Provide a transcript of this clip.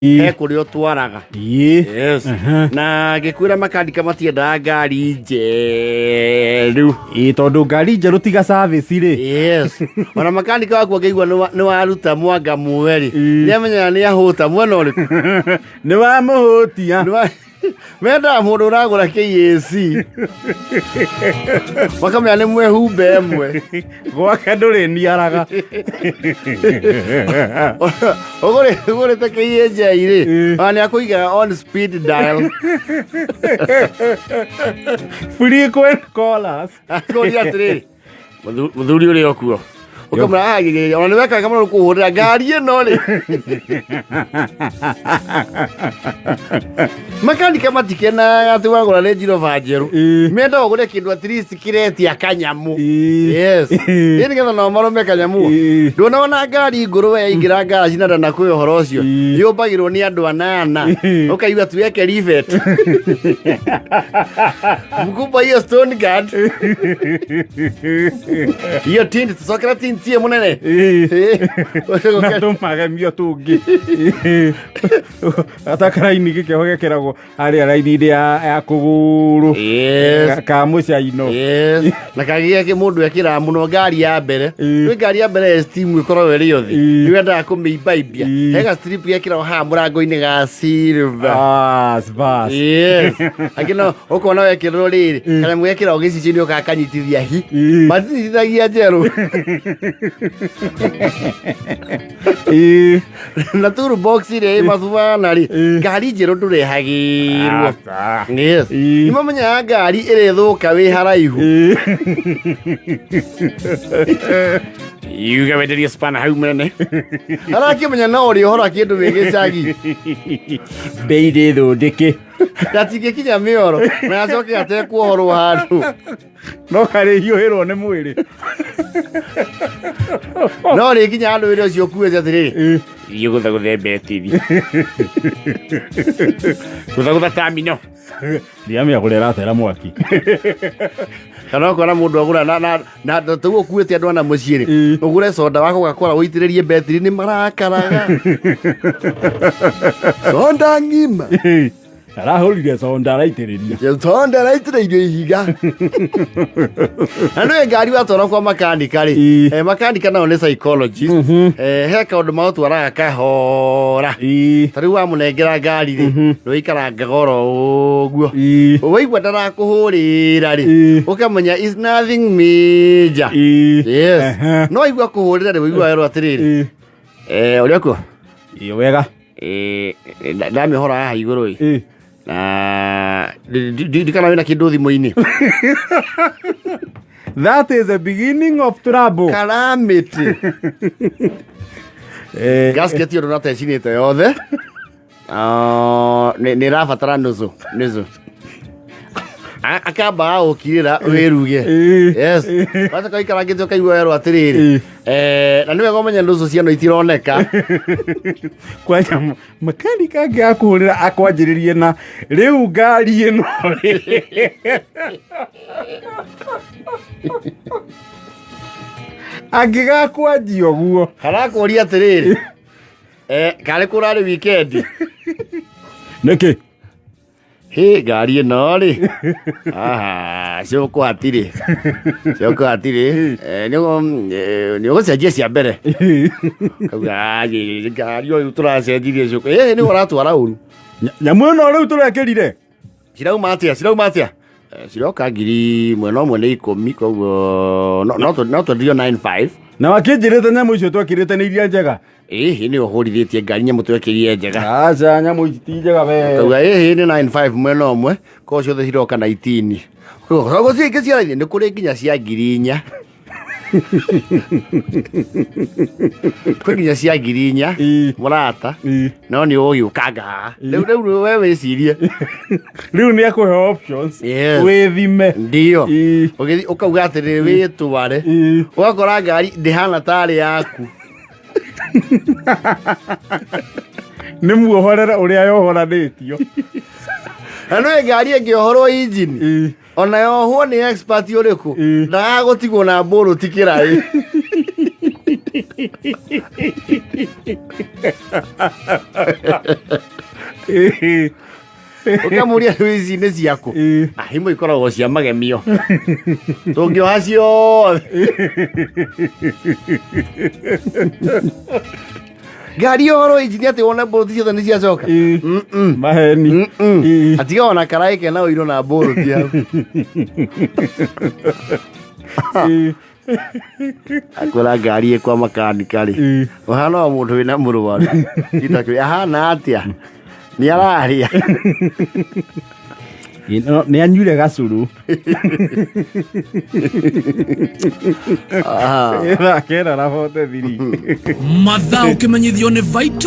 He kũrĩa ũtwaraga. Ĩĩ. Yes. Na ngĩkwĩra makanika matiendaga ngari njerũ. Ĩĩ, tondũ ngari njerũ tiga service rĩ. Yes. Ona makanika waku angĩigua nĩ waruta mwanga muwe rĩ, Ĩĩ. nĩ amenyaga nĩ ahũta mwena ũrĩkũ. Nĩ wamũhũtia. Mendaga mũndũ ũragũra KAC, makamenya nĩ mwehumbe ĩmwe. Gwake ndũrĩ niaraga. Ũgũrĩte KAJ rĩ, Ĩĩ. ona nĩ akũigaga on speed dial. Frequent callers. Akũria atĩrĩrĩ, "Mũthuri ũrĩa ũkuo ũkamwĩra "Ah, ona nĩ wekaga mũno kũhũrĩra ngari ĩno rĩ." Makanika matikenaga atĩ wagũra Range Rover njerũ. Ĩĩ. Mendaga ũgũre kĩndũ at least kĩretia kanyamũ. Ĩĩ. Yes. Ĩĩ. Ĩ nĩgetha nao marũme kanyamũ. Ĩĩ. Nduona ona ngari ngũrũ we yaingĩra ngaraji na ndanakwĩ ũhoro ũcio. Ĩĩ. Yũmbagĩrwo nĩ andũ anana. Ĩĩ. Ũkaigua tuweke rivet. Mkubwa hiyo stone guard. Hiyo tint tucokera tint ĩ mũnene. Ĩĩ. Ĩĩ. Na tũmagemio tũngĩ atakaraini gĩkĩho gekĩragwo harĩa raini-inĩ ya kũgũrũ. Yes. Ka mũcaino. Yes. Na kagĩa kĩ mũndũ ekĩraga mũno ngari ya mbere. Ĩĩ. Kwĩ ngari ya mbere ya steam ĩkoragwo ĩrĩ yothi. Ĩĩ. Nĩ wendaga kũmĩimbaimbia. Ĩĩ. He ga strip gekĩragwo haha mũrango-inĩ ga silver. Bas, bas. Yes. Angĩ no ũkona wekĩrwo rĩrĩ Ĩĩ. kanyamũ gekĩragwo gĩcicio-inĩ ũkaga kanyitithia hi. Ĩĩ. Matinyitithagia njerũ. Ĩĩ. Na toolbox ĩrĩa ĩ mabubana rĩ, Ĩĩ. ngari njerũ ndũrehagĩrwo. Aca. Yes. Ĩĩ. Nĩmamenyaga ngari ĩrĩthũka wĩ haraihu. Ĩĩ. Yuga wenderie spana hau mene. Arakĩmenya no ũrĩ ũhoro kĩndũ wĩ gĩcagi. Mbei ndĩ thũndĩke. Gatingĩkinya mĩoro na gacoke gatekwohorwo handũ. No karĩ hiũhĩrwo nĩ mwĩrĩ. No rĩkinya handũ wĩra ũcio ũkuĩte atĩrĩrĩ. Ĩĩ. Thiĩ gũthagũthe mbetiri. Gũthagũtha tamino. Ndiamenya kũrĩa ĩratera mwaki. Kana ũkona mũndũ agũra na tũguo ũkuĩte andũ ana mũciĩ rĩ, Ĩĩ. ũgũre soda wa Coca-Cola ũitĩrĩrie mbetiri nĩ marakaraga. Soda ng'ima. Ĩĩ. Arahũrire sonda araitĩrĩria. Sonda araitĩrĩirio ihiga. Na nĩ ngari watwara kwa makanika rĩ, Ĩĩ. makanika nao nĩ psychologist. He kaũndũ magũtwaraga kahora. Ĩĩ. Ta rĩu wamũnengera ngari rĩ, ndũikarangaga oro ũguo. Ĩĩ. Waigua ndarakũhũrĩra rĩ, Ĩĩ. ũkamenya is nothing major. Ĩĩ. Yes. Ehe. No waigua kũhũrĩra rĩ, waigua werwo atĩrĩrĩ, Ĩĩ. Ũrĩa kuo? Ĩĩ, wega. Ndamĩhora haha igũrũ ĩ. Ĩĩ. Na ndikana wĩna kĩndũ thimũ-inĩ. That is the beginning of trouble. Calamity. Gasket ĩyo ndũnatecinĩte yothe. Ah, nĩ ĩrabatara nuthu nuthu. Akamba agũkirĩra wĩruge. Ĩĩ. Yes. Wacoka ũikarangĩte ũkaigua werwo atĩrĩrĩ. Ĩĩ. Na nĩ wega ũmenye nuthu ciano itironeka. Kwanja makanika angĩakũhũrĩra akwanjĩrĩrie na rĩu ngari ĩno rĩ. Angĩgakwanjia ũguo. Karakũria atĩrĩrĩ. Karĩ kũrarĩ weekend. Nĩkĩ? Hĩ ngari ĩno rĩ. Aha, cũkũ hatirĩ. Cũkũ hatirĩ. Nĩ ũgũcenjia cia mbere. Kauga, "Ah, ngari ũyũ tũracenjirie cũkũ." Nĩ ũratwara ũru. Nyamũ ĩno rĩu tũrekĩrire. Cirauma atĩa? Cirauma atĩa? Ciroka ngiri mwena ũmwe nĩ 10, koguo no twenderio 95. Na wakĩnjĩrĩte nyamũ icio twekĩrĩte nĩ iria njega. Ĩhĩ nĩ ũhũrithĩtie ngari nyamũ twekĩrire njega. Aca, nyamũ ici ti njega we. Kauga ĩhĩ nĩ 95 mwena ũmwe, koguo ciothe ciroka 19. Koguo ciingĩ ciaraithie nĩ kũrĩ nginya cia ngiri inya. Kwĩ nginya cia ngiri inya, Ĩĩ. mũrata. Ĩĩ. No nĩ ũgũgĩũkanga haha. Rĩu we wĩcirie. Rĩu nĩ akũhe options. Yes. Wĩthime. Ndio. Ĩĩ. Ũgĩthiĩ ũkauga atĩrĩrĩ wĩtware. Ĩĩ. Ũgakora ngari ndĩhana tarĩ yaku. Nĩ muohorere ũrĩa yohoranĩtio. Na nĩ ngari ĩngĩohorwo injini. Ĩĩ. Ona yohwo nĩ expert ũrĩkũ. Ĩĩ. Ndagagũtigwo na mbũrũti kĩraĩ. Ũkamũria rĩu ici nĩ ciaku? Ah, imwe ikoragwo cia magemio tũngĩoha ciothe ngari ũhoro ici nĩ atĩ wona mbũrũti ciothe nĩ ciacoka. Maheni. Atiga ona karaĩ kena ũiro na mbũrũti hau. Akwĩra ngari ĩ kwa makanika rĩ, ũhana wa mũndũ wĩna mũrwaru. Itakĩũria ahana atĩa, nĩ ararĩa. Nĩ anyuire gacũrũ. Ah. Kera na 43. Mathaa ũkĩmenyithio nĩ Vital.